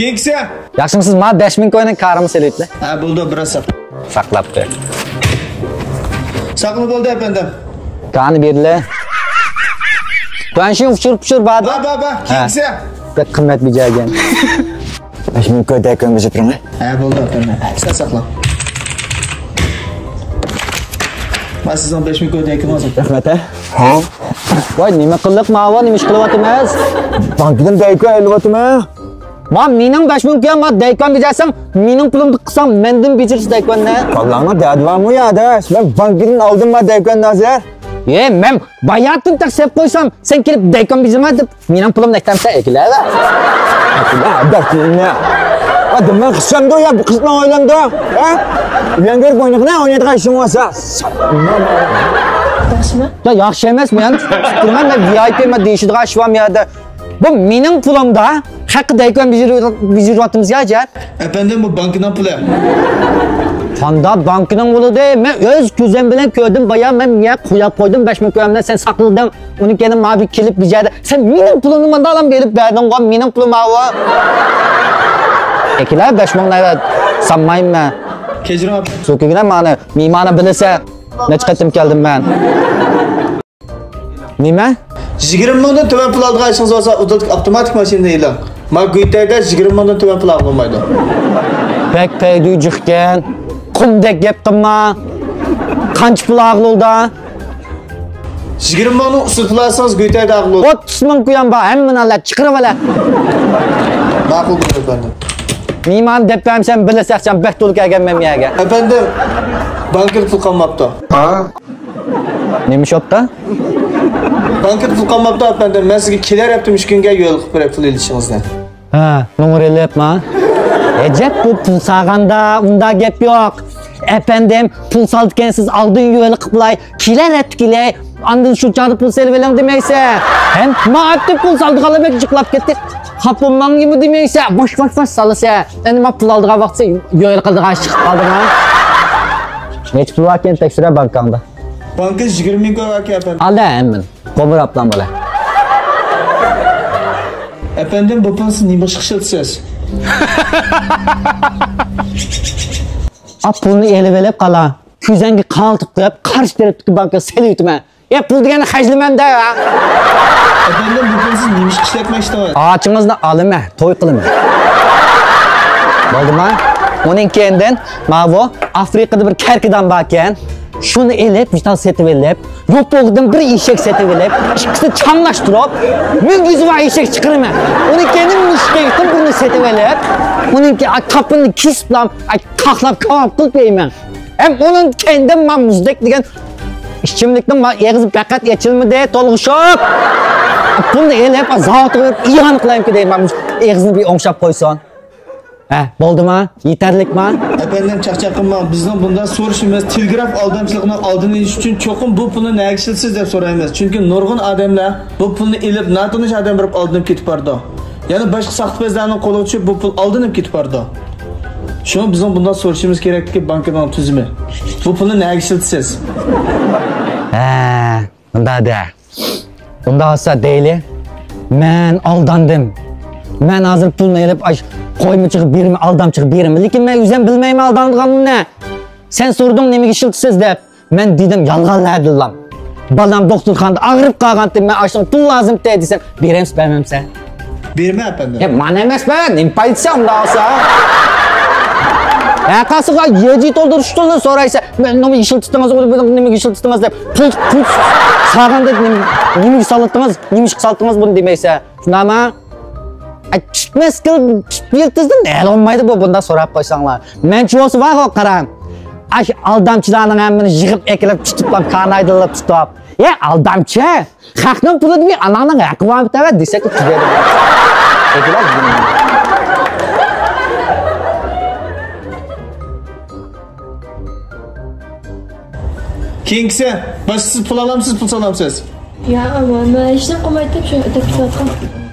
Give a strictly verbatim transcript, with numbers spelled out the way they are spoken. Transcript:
كېيىنكىسى. ياخشىمۇسىز؟ ما بەش مىڭ كوينىڭ كارىمۇ سېلىۋېتىلە. ھە، بولدى، بىراز ساقلا. ساقلاپ قوي. ساقلا بولدى، ئەپەندىم. كانى بېرىلە. تۇەنشىڭ ئۇچۇر پۇچۇر بار. بار، بار، بار. ھە. كېيىنكىسى. بەك قىممەت بىجەگەن. بەش مىڭ كوي دەيكۆن بىزى تۇرۇڭ. ھە، بولدى، ئەپەندىم. سەل ساقلاڭ. ما سىزنىڭ بەش مىڭ كوي دەيكۆنىڭىز. رەھمەت، ھە. ھە. ۋاي، نېمە قىلدۇق ماۋۇ؟ نېمە ئىش قىلىۋاتىمىز؟ بانكىدىن دەيكۆن ئېلىۋاتىمەن. ما مېنىڭ بەش مىڭ كويۇم، ما دەيكۆن بېجەرسەڭ، مېنىڭ پۇلۇمنى قىلساڭ، مەندىن بېجىرىسىز دەيكۆننى. كاللاڭدا دەردى بارمۇ يا ئاداش؟ مەن بانكىدىن ئالدىم ما دەيكۆننى ھازىر. ئە، مەن باياتىن تەكشۈرۈپ قويسام، سەن كېلىپ دەيكۆن بېجىرمە دەپ، مېنىڭ پۇلۇمنى ئەكتەمسەن، ئەكىلە. ئەكىلە، ئەبەتىنە. ئادەم مەن خىشامدۇ يا، بۇ قىزنىڭ ئويلامدۇ؟ ھە؟ ئۆيەڭگە بېرىپ ئوينىغىنە، ئوينايدىغان ئىشىڭ بولسا. ياخشىمۇ؟ يا، ياخشى ئەمەس، مەن تۇرىمەن، مەن ۋىئايپى، مەن دېيىشىدىغان ئىش بارمۇ يەردە؟ بۇ مېنىڭ پۇلۇمدا، خەققە دەيكۆن بېجىرىۋاتىمىز يا، جەپ. ئەپەندىم، بۇ بانكىنىڭ پۇلى. قانداق بانكىنىڭ پۇلى دەي؟ مەن ئۆز كۆزۈم بىلەن كۆردۈم، بايا مەن يەرگە قويۇپ قويدۇم، بەش مىڭ كويۇمنى سەن ساقلىدىڭ. ئۇنى كېيىن ماڭا بىر كېلىپ بىر يەردە، سەن مېنىڭ پۇلۇمنى مانداق ئېلىپ بەردىڭغۇ، مېنىڭ پۇلۇم ماۋۇ. ئەكىلە، بەش مىڭنى سانمايمەن مەن. كەچۈرۈڭ ئەپەندىم. سۆكۈگىنە مانا، مېھماننى بىلىسەن. نەچچە قېتىم كەلدىم مەن. نېمە؟ يىگىرمە مىڭدىن تۆۋەن پۇل ئالىدىغان ئىشىڭىز بولسا، ئۇدۇلدىكى ئاپتوماتىك ماشىنىدا ئېلىڭ. ما گۇيتەيدە يىگىرمە مىڭدىن تۆۋەن پۇل ئالغىلى بولمايدۇ. بەك پەيدۇ جىقكەن. قۇمدەك گەپ قىلما. قانچە پۇل ئالغىلى بولىدۇ؟ يىگىرمە مىڭنىڭ ئۈستىدە پۇل ئالسىڭىز، گۇيتەيدە ئالغىلى بولىدۇ. ئوتتۇز مىڭ كويۇم بار، ھەممىنى ئالا، چىقىرىۋالە. ماقۇل بولدى ئەپەندىم. مېھمان دەپ بەرمىسەم، بىلىسەن، بەك تولا كەلگەن مەن بۇ يەرگە. ئەپەندىم، بانكىدا پۇل قالماپتۇ. نېمە شوپتا؟ بانكىدا پۇل قالماپتۇ، ئەپەندىم. مەن سىزگە كېلەر ھەپتە مۇشۇ كۈنگە يۆل قىلىپ بېرەي پۇل ئېلىشىڭىزنى. ھە، نومۇر ئېلىپ ما. ئەجەب، بۇ پۇل سالغاندا ئۇنداق گەپ يوق. ئەپەندىم، پۇل سالىدىكەنسىز، ئالدىن يۆل قىلىپ بېرەي، كېلەر ھەپتە كېلەي. ئاندىن شۇ چاغدا پۇل سېلىۋېلىڭ دېمەيسە. ھەم ما ئەتتە پۇل سالىدىغانلار بەك جىقلاپ كەتتى. خاپا بولماڭ نېمە دېمەيسە. بوش، بوش، بوش سالىسە. ئەمدى ما پۇل ئالىدىغان ۋاقىتتا يۆل قىلىدىغان ئىش چىقىپ قالدىما. نەچچە پۇل باركەن تەكشۈرە بانكاڭدا. بانكا يىگىرمە مىڭ كوي باركەن ئەپەندىم. ئالدى ھەممىنى. قومۇر ئاپلام بولە. ئەپەندىم، بۇ پۇلنى سىز نېمە ئىشقا ئىشلىتىسىز؟ ئا، پۇلنى ئېلىۋېلىپ قالا. كۆزەڭگە قارىتىپ قويۇپ، قارشى تەرەپتىكى بانكىغا سېلىۋېتىمەن. يا، پۇل دېگەننى خەجلىمەمدە. ئەپەندىم، بۇ پۇلنى سىز نېمە ئىشقا ئىشلەتمەكچى ئىدىڭىز؟ ئاچىڭىزنى ئالىمەن، توي قىلىمەن. بولدىما؟ ئۇنىڭ كېيىندىن ماۋۇ ئافرىقىدا بىر كەركىدان باركەن. شۇنى ئېلىپ، ۋىتال سېتىۋېلىپ، يوپۇردىن بىر ئېشەك سېتىۋېلىپ، ئىككىسىنى چاڭلاشتۇرۇپ، مۈڭگۈزى بار ئېشەك چىقىرىمەن. ئۇنىڭ كېيىن مۇشۇ كەيتىم بىرنى سېتىۋېلىپ، ئۇنىڭ كېيىن، ئاي، تاپىنىنى كېسىپلا، ئاي، قاقلاپ كاۋاپ قىلىپ يەيمەن. ھەم ئۇنىڭ كەينىدىن ما مۇزدەك دېگەن ئىچىملىكنىڭ ما ئېغىزى پەقەت ئېچىلمىدى، تولغىشىپ. پۇلنى ئېلىپ، زاۋۇتقا بېرىپ ئىئانە قىلايمىكىن دەيمەن، مۇشۇ ئېغىزىنى بىر ئوڭشاپ قويسۇن. ھە، بولدىما؟ يېتەرلىكما؟ ئەپەندىم، چاقچاق قىلماڭ. بىزنىڭ بۇنداق سورىشىمىز تېلېگراف ئالدامچىلىقىنىڭ ئالدىنى ئېلىش ئۈچۈن چوقۇم بۇ پۇلنى نەگە ئىشلىتىسىز دەپ سورايمىز. چۈنكى نۇرغۇن ئادەملەر بۇ پۇلنى ئېلىپ، ناتونۇش ئادەم بېرىپ ئالدىنىپ كېتىپ بارىدۇ. يەنە باشقا ساختىپەزلەرنىڭ قولىغا چۈشۈپ، بۇ پۇل ئالدىنىپ كېتىپ بارىدۇ. شۇڭا بىزنىڭ بۇنداق سورىشىمىز كېرەككى، بانكىنىڭ تۈزۈمى. بۇ پۇلنى نەگە ئىشلىتىسىز؟ ھە، مۇنداق دە. ئۇنداق بولسا دەيلى، مەن ئالداندىم. مەن ھازىر پۇلنى ئېلىپ، ئاش، قويمىچىغا بېرىمەن، ئالدامچىغا بېرىمەن. لېكىن مەن ئۆزۈم بىلمەيمەن ئالدانغىنىمنى. سەن سورىدىڭ نېمىگە ئىشلىتىسىز دەپ. مەن دېدىم يالغان ھەدىللام. بالام دوختۇرخانىدا ئاغرىپ قالغانتى، مەن ئاشۇنىڭ پۇل لازىمتى دېسەم، بېرەمسىز، بەرمەمسەن؟ بېرىمەن ئەپەندىم. يا، مانا ئەمەس بە، نېمە پايدىسى ئۇنداق بولسا؟ ھە، قالسىغا يېجى تولدۇرۇش ئۈچۈن سورايسەن. مەن نېمە ئىشلىتىڭىز، نېمىگە ئىشلىتىڭىز دەپ. پۇل، پۇل سالغاندا نېمە، نېمىگە سالدىڭىز، نېمە ئىشقا سالدىڭىز بۇنى دېمەيسەن. شۇنداقمۇ؟ ئاي، تۈتمەسكىل، تۈت يىلتىزدىن ھەل بولمايدۇ بۇ، بۇنداق سوراپ قويساڭلار. مەنچە بولسا بارغۇ، قاراڭ. ئاش ئالدامچىلارنىڭ ھەممىنى يىغىپ ئەكېلىپ تۇتۇپلا، كانايدىلا تۇتۇپ. يە، ئالدامچى! خەقنىڭ پۇلى دېمەي، ئاناڭنىڭ ھەققى بارمۇ تەۋە دېسەك، تۈگەيدۇ. كېيىنكىسى، باشقىسى پۇل ئالامسىز، پۇل سالامسىز؟ يا، ئامان، مەن ھېچنېمە قىلمايتتىم، شۇ ئۆتۈپ كېتىۋاتقان.